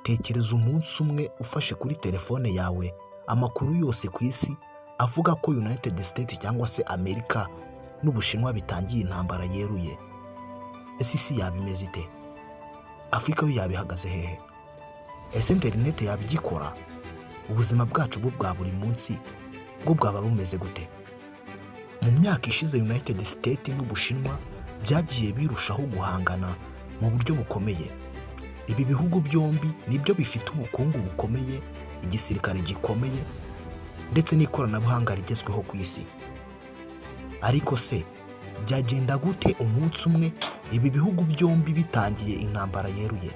Tekereza umunsi umwe ufashe kuri telefone yawe amakuru yose ku isi avuga ko United States cyangwa se Amerika n'Ubushinwa bitangiye intambara yeruye. Ese isi yaba imeze ite? Afurika yo yaba ihagaze hehe? Ese interineti yaba igikora? Ubuzima bwacu bwo bwa buri munsi bwo bwaba bumeze gute? Mu myaka ishize, United States n'Ubushinwa byagiye birushaho guhangana mu buryo bukomeye. Ibi bihugu byombi nibyo bifite ubukungu bukomeye, igisirikare gikomeye ndetse n'ikoranabuhanga rigezweho ku isi. Ariko se byagenda gute umunsi umwe ibi bihugu byombi bitangiye intambara yeruye?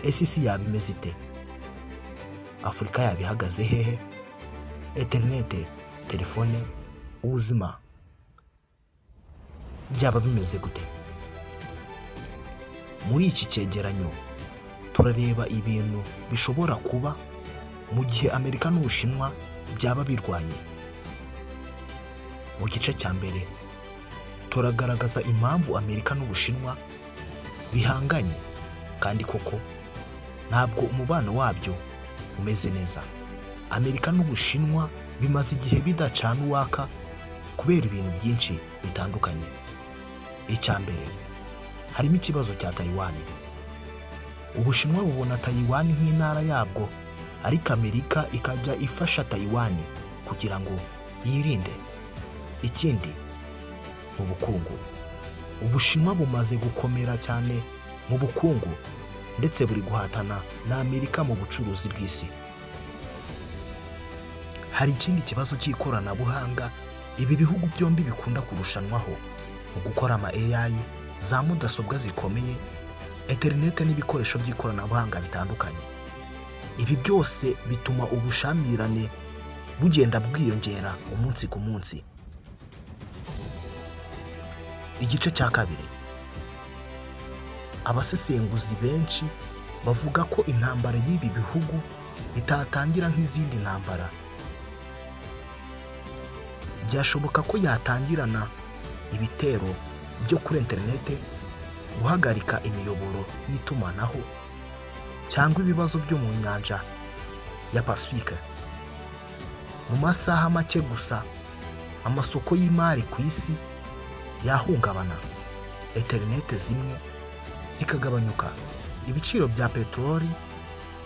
Ese isi yaba imeze ite? Afurika yaba ihagaze hehe? Interinete, telefone, ubuzima byaba bimeze gute? Muri iki cyegeranyo turareba ibintu bishobora kuba mu gihe Amerika n'Ubushinwa byaba birwanye. Mu gice cya mbere turagaragaza impamvu Amerika n'Ubushinwa bihanganye, kandi koko ntabwo umubano wabyo umeze neza. Amerika n'Ubushinwa bimaze igihe bidacana uwaka kubera ibintu byinshi bitandukanye. Icya mbere harimo ikibazo cya Tayiwani. Ubushinwa bubona Tayiwani nk'intara yabwo, ariko Amerika ikajya ifasha Tayiwani kugira ngo yirinde. Ikindi ni ubukungu. Ubushinwa bumaze gukomera cyane mu bukungu, ndetse buri guhatana na Amerika mu bucuruzi bw'isi. Hari ikindi kibazo cy'ikoranabuhanga ibi bihugu byombi bikunda kurushanwaho mu gukora ama AI, za mudasobwa zikomeye, interineti n'ibikoresho by'ikoranabuhanga bitandukanye. Ibi byose bituma ubushamirane bugenda bwiyongera umunsi ku munsi. Igice cya kabiri, abasesenguzi benshi bavuga ko intambara y'ibi bihugu itatangira nk'izindi ntambara. Byashoboka ko yatangirana ibitero byo kuri interineti, guhagarika imiyoboro y'itumanaho cyangwa ibibazo byo mu nyanja ya Pasifika. Mu masaha make gusa, amasoko y'imari ku isi yahungabana, interineti zimwe zikagabanyuka, ibiciro bya peteroli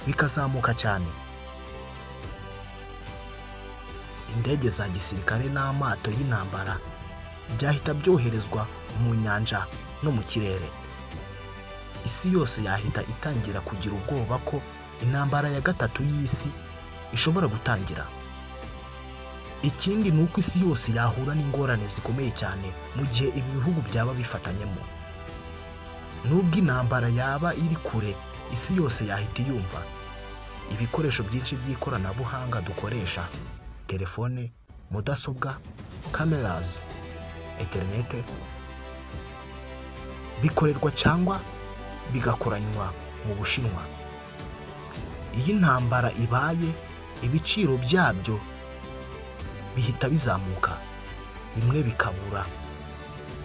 bikazamuka cyane, indege za gisirikare n'amato y'intambara byahita byoherezwa mu nyanja no mu kirere. Isi yose yahita itangira kugira ubwoba ko intambara ya gatatu y'isi ishobora gutangira. Ikindi ni uko isi yose yahura n'ingorane zikomeye cyane mu gihe ibi bihugu byaba bifatanyemo. Nubwo intambara yaba iri kure, isi yose yahita iyumva. Ibikoresho byinshi by'ikoranabuhanga dukoresha, telefone, mudasobwa, cameras, interinete, bikorerwa cyangwa bigakoranywa mu Bushinwa. Iyo intambara ibaye, ibiciro byabyo bihita bizamuka, bimwe bikabura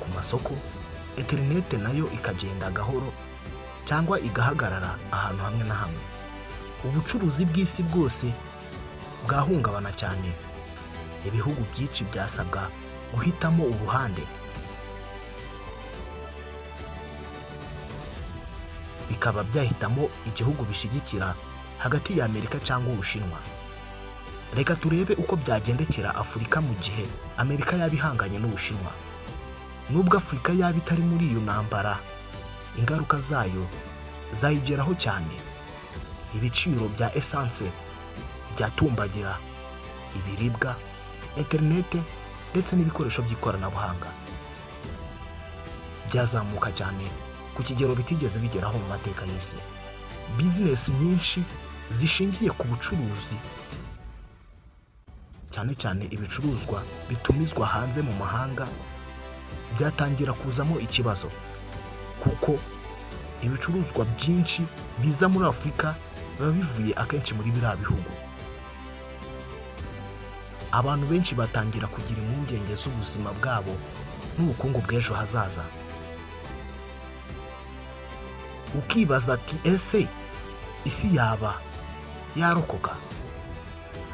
ku masoko, interinete nayo ikagenda gahoro cyangwa igahagarara ahantu hamwe na hamwe. Ubucuruzi bw'isi bwose bwahungabana cyane. Ibihugu byinshi byasabwa guhitamo uruhande, bikaba byahitamo igihugu bishyigikira hagati ya Amerika cyangwa Ubushinwa. Reka turebe uko byagendekera Afurika mu gihe Amerika yaba ihanganye n'Ubushinwa. Nubwo Afurika yaba itari muri iyo ntambara, ingaruka zayo zayigeraho cyane. Ibiciro bya esanse byatumbagira, ibiribwa, interinete ndetse n'ibikoresho by'ikoranabuhanga byazamuka cyane ku kigero bitigeze bigeraho mu mateka y'isi. Bizinesi nyinshi zishingiye ku bucuruzi, cyane cyane ibicuruzwa bitumizwa hanze mu mahanga, byatangira kuzamo ikibazo, kuko ibicuruzwa byinshi biza muri Afurika biba bivuye akenshi muri biriya bihugu. Abantu benshi batangira kugira impungenge z'ubuzima bwabo n'ubukungu bw'ejo hazaza. Ukibaza ati: "Ese Isi yaba yarokoka?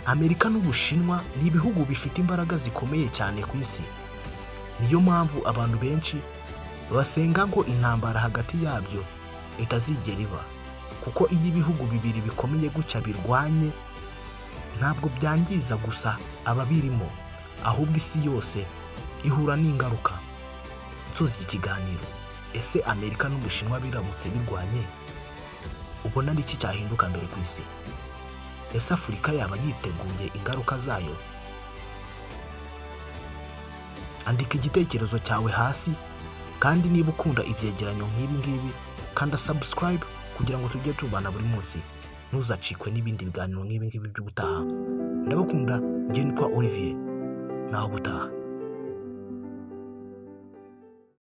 Amerika n'Ubushinwa ni ibihugu bifite imbaraga zikomeye cyane ku isi. Niyo mpamvu abantu benshi basenga ngo intambara hagati yabyo itazigera iba, kuko iyo ibihugu bibiri bikomeye gutya birwanye, ntabwo byangiza gusa ababirimo, ahubwo isi yose ihura n'ingaruka. Nsoza iki kiganiro, ese Amerika n'Ubushinwa biramutse birwanye, ubona ari iki cyahinduka mbere ku isi? Ese Afurika yaba yiteguye ingaruka zayo? Andika igitekerezo cyawe hasi, kandi niba ukunda ibyegeranyo nk'ibi ngibi, kanda subscribe kugira ngo tujye tubana buri munsi, ntuzacikwe n'ibindi biganiro nk'ibi ngibi by'ubutaha. Ndabakunda, njye nitwa Olivier, naho ubutaha.